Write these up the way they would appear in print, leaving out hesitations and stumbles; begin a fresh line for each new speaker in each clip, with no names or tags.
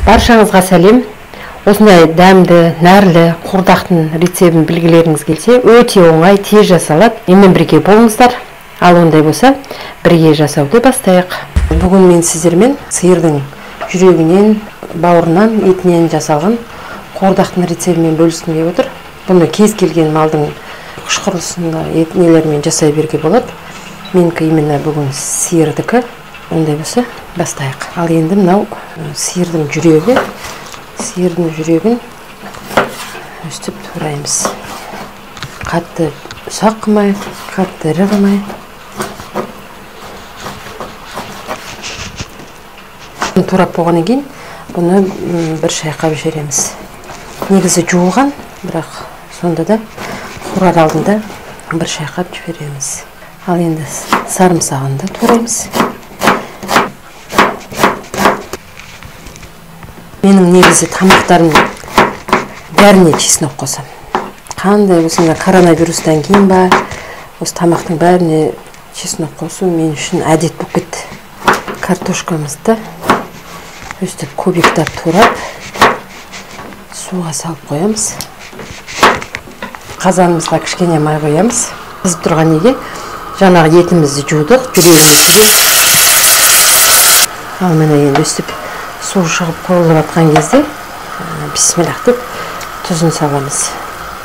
Баршаңызға сәлем. Осындай дәмді, нәрлі қуырдақтың рецебін білгілеріңіз келсе, өте оңай, тез жасалады. Менімен бірге болыңыздар. Ал ондай болса, бірге жасауды бастайық. Бүгін мен сіздермен сиырдың жүрегінен, бауырынан, етінен жасалған қуырдақтың рецебімен бөліскім келіп отыр. Бұны кез келген малдың құшқұрылысында ет нелермен жасай беруге болады. Менікі именно бүгін сиырдікі. Ондай болса, бастайық. Ал енді мынау сиырдың жүрегі. Сиырдың жүрегін өстіп тураймыз. Қатты ұсақ қылмай, қатты ірі қылмай. Турап болғаннан кейін бұны бір шайқап жібереміз. Негізі жуылған, бірақ сонда да қурар алдында бір шайқап жібереміз. Ал енді сарымсағын да тураймыз. Менің негізі тамақтарым бәріне чеснок қосам. Қандай болсын да коронавирустан кейін ба, осы тамақтың бәріне чеснок қосу мен үшін әдет болып кетті. Картошкамызды өстіп кубиктап турап суға салып қоямыз. Қазанымызға кішкене май қоямыз. Қызып тұрған неге? Жаңағы етімізді жудық, жүрегімізді. Ал міне енді өстіп су шығып қуырылып жатқан кезде бисмиллах деп тұзын саламыз.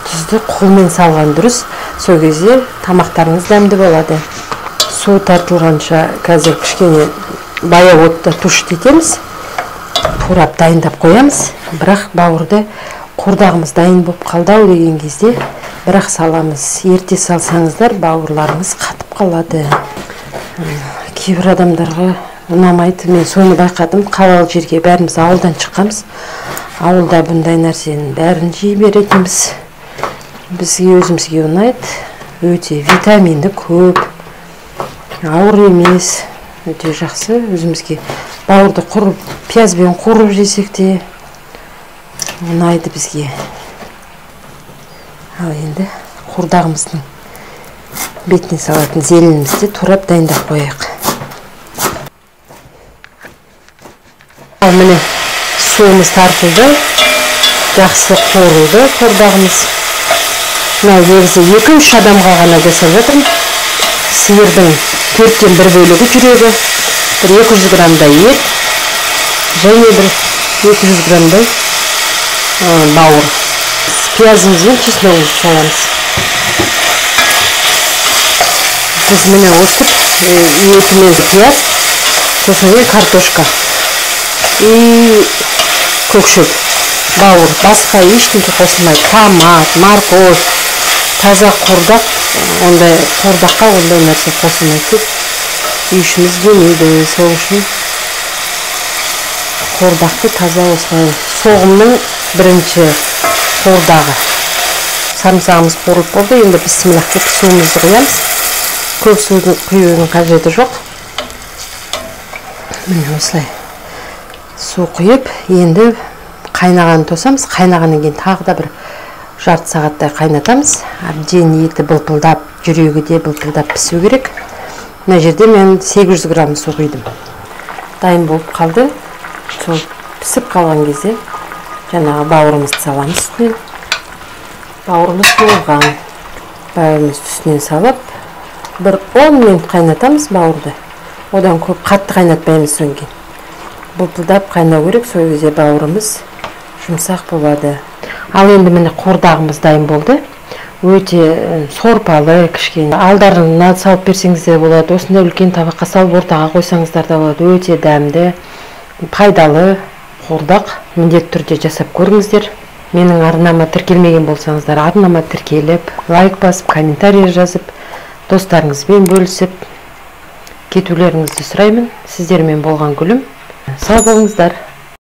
Тұзды қолмен салған дұрыс, сол кезде тамақтарыңыз дәмді болады. Су тартылғанша қазір кішкене баяу отта тушить етеміз. Турап дайындап қоямыз. Бірақ бауырды қуырдағымыз дайын болып қалды-ау деген кезде бірақ саламыз. Ерте салсаңыздар бауырларыңыз қатып қалады. Кейбір адамдарға ұнамайды. Мен соны байқадым. Қалалы жерге бәріміз ауылдан шыққанбыз. Ауылда бұндай нәрсенің бәрін жей беретінбіз. Бізге өзімізге ұнайды. Өте витаминді көп. Ауыр емес. Өте жақсы. Өзімізге бауырды құрып, пиязбен қуырып жесек те ұнайды бізге. Ал енді қуырдағымыздың бетіне салатын зеленімізді турап дайындап қояйық. Ал міне суымыз тартылды, жақсы қуырылды қуырдағымыз. Мына негізі 2-3 адамға ғана жасап жатырмын. Сиырдың 1/4 бөлігі жүрегі, бір 200 граммдай ет және бір 200 граммдай бауыр. Пиязымыз бен чесногымызды саламыз. Біз міне өстіп еті мен пияз, сосын кейін картошка и көк шөп, бауыр, басқа ештеңе қосылмайды. Томат, морковь, таза қуырдақ, ондай қуырдаққа ондай нәрсе қосылмайды деп үй ішіміз жемейді. Сол үшін қуырдақты таза осылай. Соғымның бірінші қуырдағы. Сарымсағымыз қуырылып болды. Енді бисмиллах деп суымызды құямыз. Көп суды құюдың қажеті жоқ. Міне осылай су құйып, енді қайнағанын тосамыз. Қайнағаннан кейін тағы да бір жарты сағаттай қайнатамыз. Әбден еті былпылдап, жүрегі де былпылдап пісу керек. Мына жерде мен 800 грамм су құйдым. Дайын болып қалды. Сол пісіп қалған кезде жаңағы бауырымызды саламыз үстіне. Бауырымыз болған. Бауырымызды үстінен салып, бір 10 минут қайнатамыз бауырды. Одан көп қатты қайнатпаймыз содан кейін. Бұлтылдап қайнау керек, сол кезде бауырымыз жұмсақ болады. Ал енді міне қуырдағымыз дайын болды. Өте сорпалы, кішкене. Алдарына салып берсеңіз де болады. Осындай үлкен табаққа салып ортаға қойсаңыздар да болады. Өте дәмді, пайдалы қуырдақ. Міндетті түрде жасап көріңіздер. Менің арнама тіркелмеген болсаңыздар, арнама тіркеліп, лайк басып, комментарий жазып, достарыңызбен бөлісіп кетулеріңізді сұраймын. Сіздермен болған Гүлім. Сау болыңыздар.